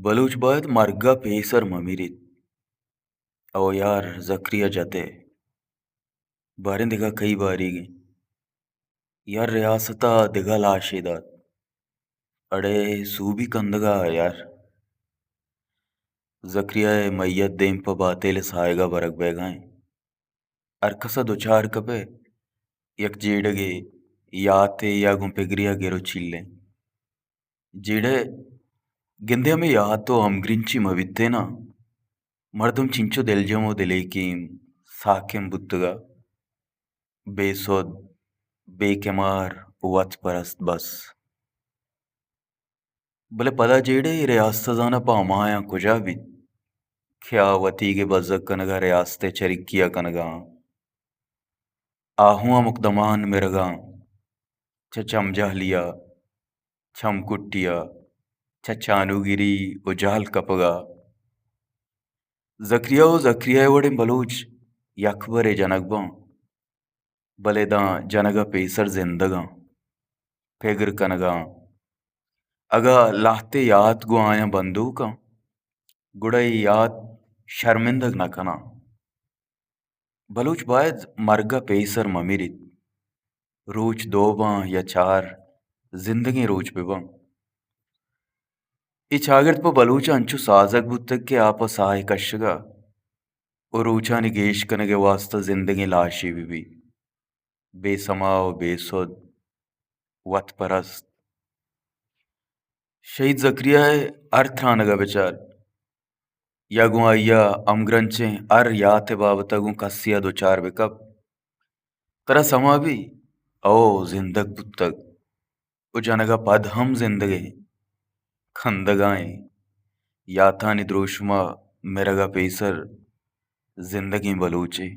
بلوچ باید مرگ ءَ پیسر مہ میریت۔ او یار، زکریا جت ئے۔ باریں دگہ کئی باریگ ایں؟ یار، ریاست ءَ دگہ لاشے دات۔ اڑے سوبی کندگ ءَ یار۔ زکریا ءِ میت دیم پہ باتیل ءِ ساہگ ءَ برگ بیگا ایں۔ ہر کس ءَ دچار کپئے یک جیڑگے، یاتے یا گوں پگرے ءَ گر و چیلیں۔ جیڑہ، گندے ہمے یات و ہمگرنچی مہ بیتیناں، مردم چنچو دلجم و دلیکیم ساکم بوتگا، بے سد، بے کمار، وت پرست بس۔ بلے پدا جیڑہ، اے ریاست زاناں پہ ہمایاں کجا بیت کہ آ وتیگ ءِ بزگ کنگا ریاست ءِ چریکیا کنگا آں۔ آ ہوں ہمک دمان مرگا آں، چہ چمجہلیا، چمکٹیا، چہ چانوگری و جہل کپگا۔ زکریا و زکریا ءِ وڑیں بلوچ یکبرے جنگ باں، بلے داں جنگ ءَ پیسر زندگاں، پگر کنگاں۔ اگاں لہتے یات گوں آیاں بندوکاں، گڑا اے یات شرمندگ نہ کناں۔ بلوچ باید مرگ ءَ پیسر مہ مریت۔ روچ دو باں یا چار، زندگیں روچ بہ باں۔ اے چاگرد پہ بلوچ ءَ انچو سازگ بوتگ کہ آ پہ ساہ ءِ کشگ ءَ و روچانی گیش کنگ ءِ واستہ زندگیں لاشے بہ بیت۔ بے سما و بے سد، وت پرست۔ شہید زکریا ءِ ہر ترانگ ءَ بچار یا گوں آئی ءِ ہمگرنچیں ہر یات ءِ بابت ءَ گوں کسے ءَ دچار بہ کپ، ترا سما بی او زندگ بوتگ و جنگ ءَ پد ہم زندگ ایں، کندگا ایں۔ یاتانی دروشم ءَ مرگ ءَ پیسر زندگیں بلوچے۔